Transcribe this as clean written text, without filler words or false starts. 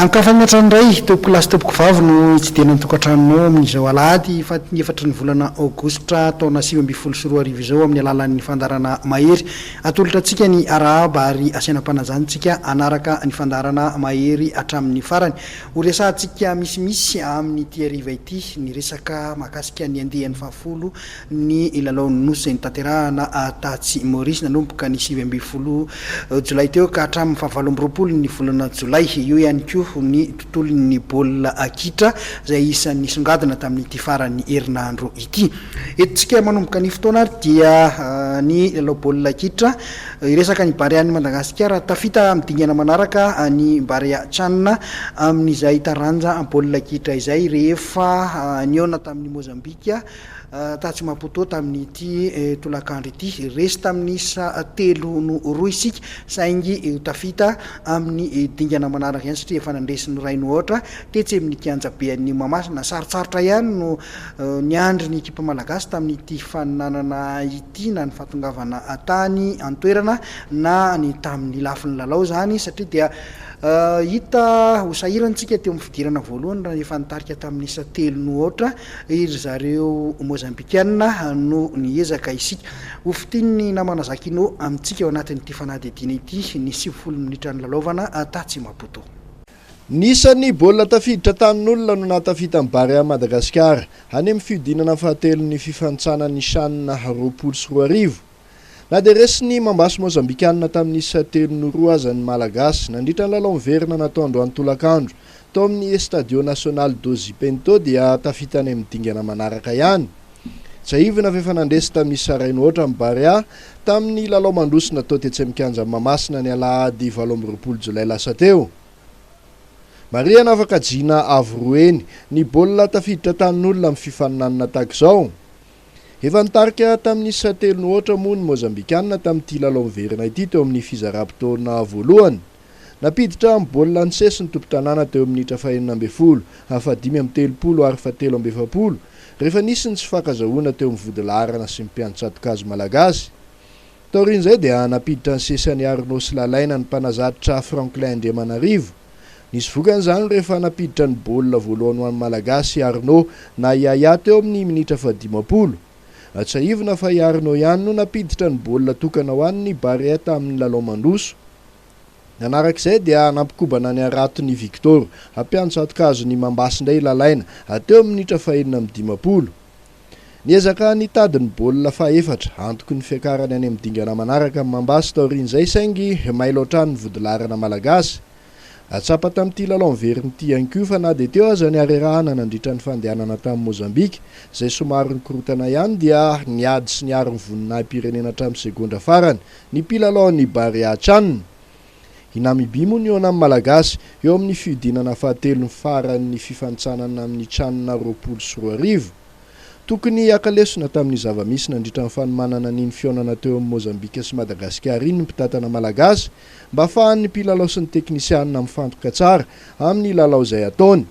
Ankafany hatrany indray, tompokolahy sy tompokovavy no hitsidihana ny tokantranonao amin'izao alahady faha efatry ny volana aogositra taona 2019 izao amin'ny alalan'ny fandaharana Mahery. Atolotra antsika ny arahaba ary asaina am-panajana isika hanaraka ny fandaharana Mahery hatramin'ny farany. Ho resahantsika misimisy amin'ity hariva ity ny resaka mahakasika ny andiany fahafolo ny lalaon'ny Nosy izay notanterahana tatsy Maorisy nanomboka ny 19 jolay teo ka hatramin'ny faha-28 ny volana jolay. Eo ihany koa ny tontolon'ny baolina kitra izay isan'ny nisongadina tamin'ity faran'ny herinandro ity. Entintsika manomboka ny fotoana ary dia ny lalao baolina kitra. Hiresaka ny Barean'i Madagasikara. Tafita amin'ny dingana manaraka ny Barea Chan amin'izay taranja baolina kitra izay rehefa nihaona tamin'i Mozambika tatsy Maputo tamin'ity tolakandro ity. Resy tamin'ny isa 3 no 2 isika saingy ho tafita amin'ny dingana manaraka ihany satria efa nandresy ny iray no aotra tetsy amin'ny kianjaben'i Mahamasina. Sarotsarotra ihany no niandry ny ekipa malagasy tamin'ity faninanana ity na ny fahatongavana tany an-toerana na ny tamin'ny lafiny lalao izany satria dia hita ho sahirana isika teo amin'ny fidirana voalohany raha efa nitarika tamin'ny isa 3 no aotra ry zareo Mozambikanina no niezaka isika. Ho fintin'ny namana Zakino amintsika ao anatin'ity fanadihadiana ity ny 90 minitra nilalaovana tatsy Maputo. Nisan'ny baolina tafiditra tanin'olona no nahatafita ny Barea Madagasikara any amin'ny fihodinana fahatelon'ny fifanintsanan'ny CHAN 2020. Na dia resin'ny Mambasy Mozambikanina tamin'ny isa 3 no 2 aza ny Malagasy nandritra ny lalao miverina natao androany tolakandro tao amin'ny Estadio Nacional do Zipento dia tafita any amin'ny dingana manaraka ihany. Tsiahivina fa efa nandresy tamin'ny isa 1 no aotra ny Barea tamin'ny lalao mandroso natao tetsy amin'ny kianjan'i Mahamasina ny alahady 28 jolay lasa teo. Marihana fa kajiana avo roa heny ny baolina tafiditra tanin'olona amin'ny fifaninanana tahaka izao. Efa nitarika tamin'ny isa 3 no aotra moa ny Mozambikanina tamin'ity lalao miverina ity teo amin'ny fizaram-potoana voalohany. Nampiditra ny baolina nisesy ny tompon-tanàna teo amin'ny minitra faha-16, faha-35 ary faha-43 rehefa nisy ny tsy fankazahoana teo amin'ny vodilaharana sy ny mpiantsato-kazo malagasy. Taorian'izay dia nampiditra ny sesany Arnaud sy Lalaina ny mpanazatra Franklin Andriamanarivo. Nisy vokany izany rehefa nampiditra ny baolina voalohany ho an'ny Malagasy i Arnaud na i Yaya teo amin'ny minitra faha-50. Tsiahivina fa i Arnaud ihany no nampiditra ny baolina tokana ho an'ny Barea tamin'ny lalao mandroso. Nanaraka izay dia nampikobana ny haraton'i Victor, mpiantsato-kazon'i Mambasy indray i Lalaina teo amin'ny minitra faha-56. Niezaka nitady ny baolina fahaefatra, antoky ny fiakarany any amin'ny dingana manaraka ny Mambasy taorian'izay saingy mailo hatrany ny vodilaharana malagasy. Tsapa tamin'ity lalao miverina ity ihany koa fa na dia teo aza ny harerahana nandritra ny fandehanana tany Mozambika, izay somary nikorontana ihany dia niady sy niaro ny voninahi-pirenena hatramin'ny segondra farany ny mpilalaon'ny Barea Chan. I Namibia moa nihaona amin'ny Malagasy eo amin'ny fihodinana fahatelon'ny faran'ny fifanintsanana amin'ny Chan 2020. Tokony haka lesona tamin'ny zava-misy nandritra ny fanomanana an'iny fihaonana teo amin'i Mozambika sy Madagasikara iny ny mpitantana malagasy mba afahan'ny mpilalao sy ny teknisianina mifantoka tsara amin'ny lalao izay ataony.